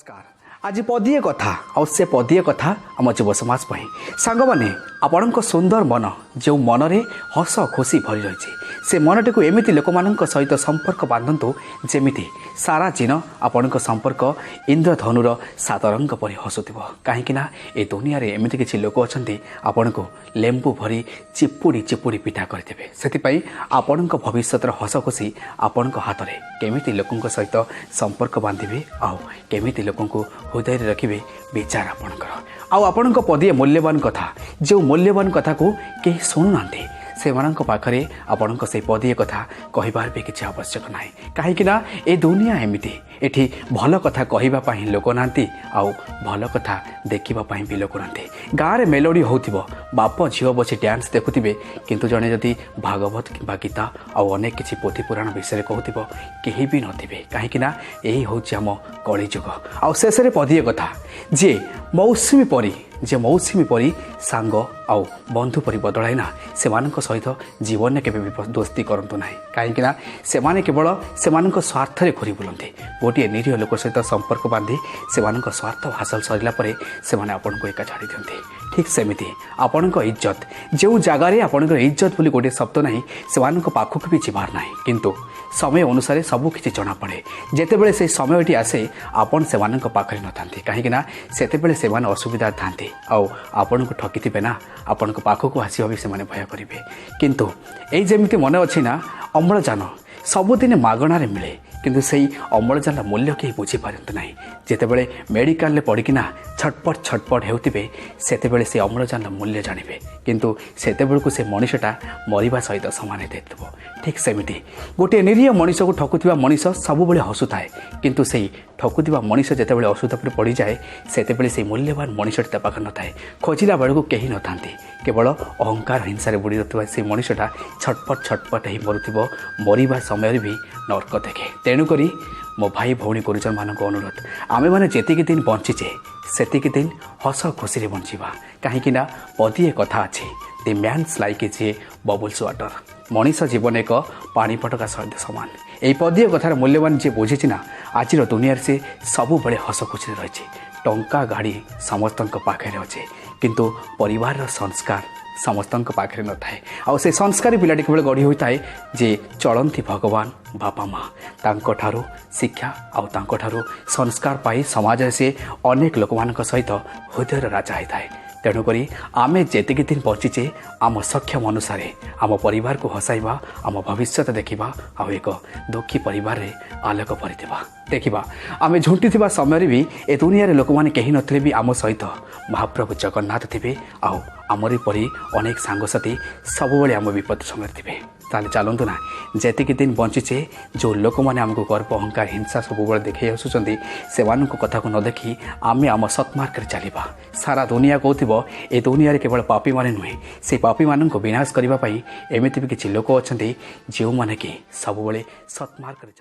ନମସ୍କାର। ଆଜି ପଦିଏ କଥା, ଆଉ ସେ ପଦିଏ କଥା ଆମ ଯୁବ ସମାଜ ପାଇଁ। ସାଙ୍ଗମାନେ, ଆପଣଙ୍କ ସୁନ୍ଦର ମନ, ଯେଉଁ ମନରେ ହସ ଖୁସି ଭରି ରହିଛି, ସେ ମନଟିକୁ ଏମିତି ଲୋକମାନଙ୍କ ସହିତ ସମ୍ପର୍କ ବାନ୍ଧନ୍ତୁ ଯେମିତି ସାରା ଦିନ ଆପଣଙ୍କ ସମ୍ପର୍କ ଇନ୍ଦ୍ରଧନୁର ସାତ ରଙ୍ଗ ପରି ହସୁଥିବ। କାହିଁକି ନା ଏ ଦୁନିଆରେ ଏମିତି କିଛି ଲୋକ ଅଛନ୍ତି, ଆପଣଙ୍କୁ ଲେମ୍ବୁ ଭରି ଚିପୁଡ଼ି ଚିପୁଡ଼ି ପିଠା କରିଦେବେ। ସେଥିପାଇଁ ଆପଣଙ୍କ ଭବିଷ୍ୟତର ହସ ଖୁସି ଆପଣଙ୍କ ହାତରେ। କେମିତି ଲୋକଙ୍କ ସହିତ ସମ୍ପର୍କ ବାନ୍ଧିବେ ଆଉ କେମିତି ଲୋକଙ୍କୁ ହୃଦୟରେ ରଖିବେ, ବିଚାର ଆପଣଙ୍କର। ଆଉ ଆପଣଙ୍କ ପଦିଏ ମୂଲ୍ୟବାନ କଥା, ଯେଉଁ ମୂଲ୍ୟବାନ କଥାକୁ କେହି ଶୁଣୁନାହାନ୍ତି, ସେମାନଙ୍କ ପାଖରେ ଆପଣଙ୍କ ସେଇ ପଦିଏ କଥା କହିବାର ବି କିଛି ଆବଶ୍ୟକ ନାହିଁ। କାହିଁକି ନା ଏ ଦୁନିଆ ଏମିତି, ଏଠି ଭଲ କଥା କହିବା ପାଇଁ ଲୋକ ନାହାନ୍ତି ଆଉ ଭଲ କଥା ଦେଖିବା ପାଇଁ ବି ଲୋକ ନାହାନ୍ତି। ଗାଁରେ ମେଲୋଡ଼ି ହେଉଥିବ, ବାପ ଝିଅ ବସି ଡ୍ୟାନ୍ସ ଦେଖୁଥିବେ, କିନ୍ତୁ ଜଣେ ଯଦି ଭାଗବତ କିମ୍ବା ଗୀତା ଆଉ ଅନେକ କିଛି ପୋଥି ପୁରାଣ ବିଷୟରେ କହୁଥିବ, କେହି ବି ନଥିବେ। କାହିଁକି ନା ଏହି ହେଉଛି ଆମ କଳିଯୁଗ। ଆଉ ଶେଷରେ ପଦିଏ କଥା, ଯିଏ ମୌସୁମୀ ପରି ସାଙ୍ଗ ଆଉ ବନ୍ଧୁ ପରି ବଦଳାଏ ନା, ସେମାନଙ୍କ ସହିତ ଜୀବନରେ କେବେ ବି ଦୋସ୍ତି କରନ୍ତୁ ନାହିଁ। କାହିଁକି ନା ସେମାନେ କେବଳ ସେମାନଙ୍କ ସ୍ୱାର୍ଥରେ ଘୁରି ବୁଲନ୍ତି। ଗୋଟିଏ ନିରୀହ ଲୋକ ସହିତ ସମ୍ପର୍କ ବାନ୍ଧି ସେମାନଙ୍କ ସ୍ୱାର୍ଥ ହାସଲ ସରିଲା ପରେ ସେମାନେ ଆପଣଙ୍କୁ ଏକା ଛାଡ଼ି ଦିଅନ୍ତି। ଠିକ୍ ସେମିତି ଆପଣଙ୍କ ଇଜ୍ଜତ, ଯେଉଁ ଜାଗାରେ ଆପଣଙ୍କର ଇଜ୍ଜତ ବୋଲି ଗୋଟିଏ ଶବ୍ଦ ନାହିଁ, ସେମାନଙ୍କ ପାଖକୁ ବି ଯିବାର ନାହିଁ। କିନ୍ତୁ ସମୟ ଅନୁସାରେ ସବୁ କିଛି ଜଣାପଡ଼େ। ଯେତେବେଳେ ସେଇ ସମୟଟି ଆସେ, ଆପଣ ସେମାନଙ୍କ ପାଖରେ ନଥାନ୍ତି। କାହିଁକି ନା ସେତେବେଳେ ସେମାନେ ଅସୁବିଧା ଥାନ୍ତି ଆଉ ଆପଣଙ୍କୁ ଠକିଥିବେ ନା, ଆପଣଙ୍କ ପାଖକୁ ଆସିବା ବି ସେମାନେ ଭୟ କରିବେ। କିନ୍ତୁ ଏଇ ଯେମିତି ମନେ ଅଛି ନା, ଅମ୍ଳଜାନ ସବୁଦିନ ମାଗଣାରେ ମିଳେ, କିନ୍ତୁ ସେଇ ଅମ୍ଳଜାନର ମୂଲ୍ୟ କେହି ବୁଝିପାରନ୍ତି ନାହିଁ। ଯେତେବେଳେ ମେଡ଼ିକାଲରେ ପଡ଼ିକିନା ଛଟପଟ ଛଟପଟ ହେଉଥିବେ, ସେତେବେଳେ ସେ ଅମ୍ଳଜାନର ମୂଲ୍ୟ ଜାଣିବେ। କିନ୍ତୁ ସେତେବେଳକୁ ସେ ମଣିଷଟା ମରିବା ସହିତ ସମାନ ହେଇଯାଇଥିବ। ଠିକ୍ ସେମିତି ଗୋଟିଏ ନିରୀହ ମଣିଷକୁ ଠକୁଥିବା ମଣିଷ ସବୁବେଳେ ହସୁଥାଏ, କିନ୍ତୁ ସେଇ ଠକୁଥିବା ମଣିଷ ଯେତେବେଳେ ଅସୁବିଧା ଉପରେ ପଡ଼ିଯାଏ, ସେତେବେଳେ ସେଇ ମୂଲ୍ୟବାନ ମଣିଷଟି ତା ପାଖରେ ନଥାଏ। ଖୋଜିଲା ବେଳକୁ କେହି ନଥାନ୍ତି। କେବଳ ଅହଙ୍କାର ହିଂସାରେ ବୁଡ଼ି ରହୁଥିବା ସେଇ ମଣିଷଟା ଛଟପଟ ଛଟପଟ ହେଇ ମରୁଥିବ। ମରିବା ସମୟରେ ବି ନର୍କ ଦେଖେ। ତେଣୁକରି ମୋ ଭାଇ ଭଉଣୀ ଗୁରୁଜନମାନଙ୍କୁ ଅନୁରୋଧ, ଆମେମାନେ ଯେତିକି ଦିନ ବଞ୍ଚିଛେ, ସେତିକି ଦିନ ହସ ଖୁସିରେ ବଞ୍ଚିବା। କାହିଁକି ନା ପଦିଏ କଥା ଅଛି, "The man's life is a bubbles water." ମଣିଷ ଜୀବନ ଏକ ପାଣି ଫଟକା ସହିତ ସମାନ। ଏହି ପଦିଏ କଥାର ମୂଲ୍ୟବାନ ଯିଏ ବୁଝିଛି ନା, ଆଜିର ଦୁନିଆରେ ସେ ସବୁବେଳେ ହସ ଖୁସିରେ ରହିଛି। ଟଙ୍କା, ଗାଡ଼ି ସମସ୍ତଙ୍କ ପାଖରେ ଅଛି, କିନ୍ତୁ ପରିବାରର ସଂସ୍କାର ସମସ୍ତଙ୍କ ପାଖରେ ନଥାଏ। ଆଉ ସେ ସଂସ୍କାରୀ ପିଲାଟି କେବଳ ଗଢ଼ି ହୋଇଥାଏ ଯେ ଚଳନ୍ତି ଭଗବାନ ବାପା ମା, ତାଙ୍କଠାରୁ ଶିକ୍ଷା ଆଉ ତାଙ୍କଠାରୁ ସଂସ୍କାର ପାଇ ସମାଜରେ ସେ ଅନେକ ଲୋକମାନଙ୍କ ସହିତ ହୃଦୟର ରାଜା ହୋଇଥାଏ। ତେଣୁକରି ଆମେ ଯେତିକି ଦିନ ବଞ୍ଚିଛେ, ଆମ ସକ୍ଷମ ଅନୁସାରେ ଆମ ପରିବାରକୁ ହସାଇବା, ଆମ ଭବିଷ୍ୟତ ଦେଖିବା ଆଉ ଏକ ଦୁଃଖୀ ପରିବାରରେ ଆଲୋକ ଭରିଦେବା। ଦେଖିବା, ଆମେ ଝୁଣ୍ଟିଥିବା ସମୟରେ ବି ଏ ଦୁନିଆରେ ଲୋକମାନେ କେହି ନଥିଲେ ବି ଆମ ସହିତ ମହାପ୍ରଭୁ ଜଗନ୍ନାଥ ଥିବେ ଆଉ ଆମରି ପରି ଅନେକ ସାଙ୍ଗସାଥି ସବୁବେଳେ ଆମ ବିପଦ ସମୟରେ ଥିବେ। ତାହେଲେ ଚାଲନ୍ତୁ ନା, ଯେତିକି ଦିନ ବଞ୍ଚିଛେ, ଯେଉଁ ଲୋକମାନେ ଆମକୁ ଗର୍ବ, ଅହଙ୍କାର, ହିଂସା ସବୁବେଳେ ଦେଖାଇ ଆସୁଛନ୍ତି, ସେମାନଙ୍କ କଥାକୁ ନ ଦେଖି ଆମେ ଆମ ସତ୍ମାର୍ଗରେ ଚାଲିବା। ସାରା ଦୁନିଆ କହୁଥିବ ଏ ଦୁନିଆରେ କେବଳ ପାପୀମାନେ ନୁହେଁ, ସେ ପାପୀମାନଙ୍କୁ ବିନାଶ କରିବା ପାଇଁ ଏମିତି ବି କିଛି ଲୋକ ଅଛନ୍ତି, ଯେଉଁମାନେ କି ସବୁବେଳେ ସତ୍ମାର୍ଗରେ ଚାଲ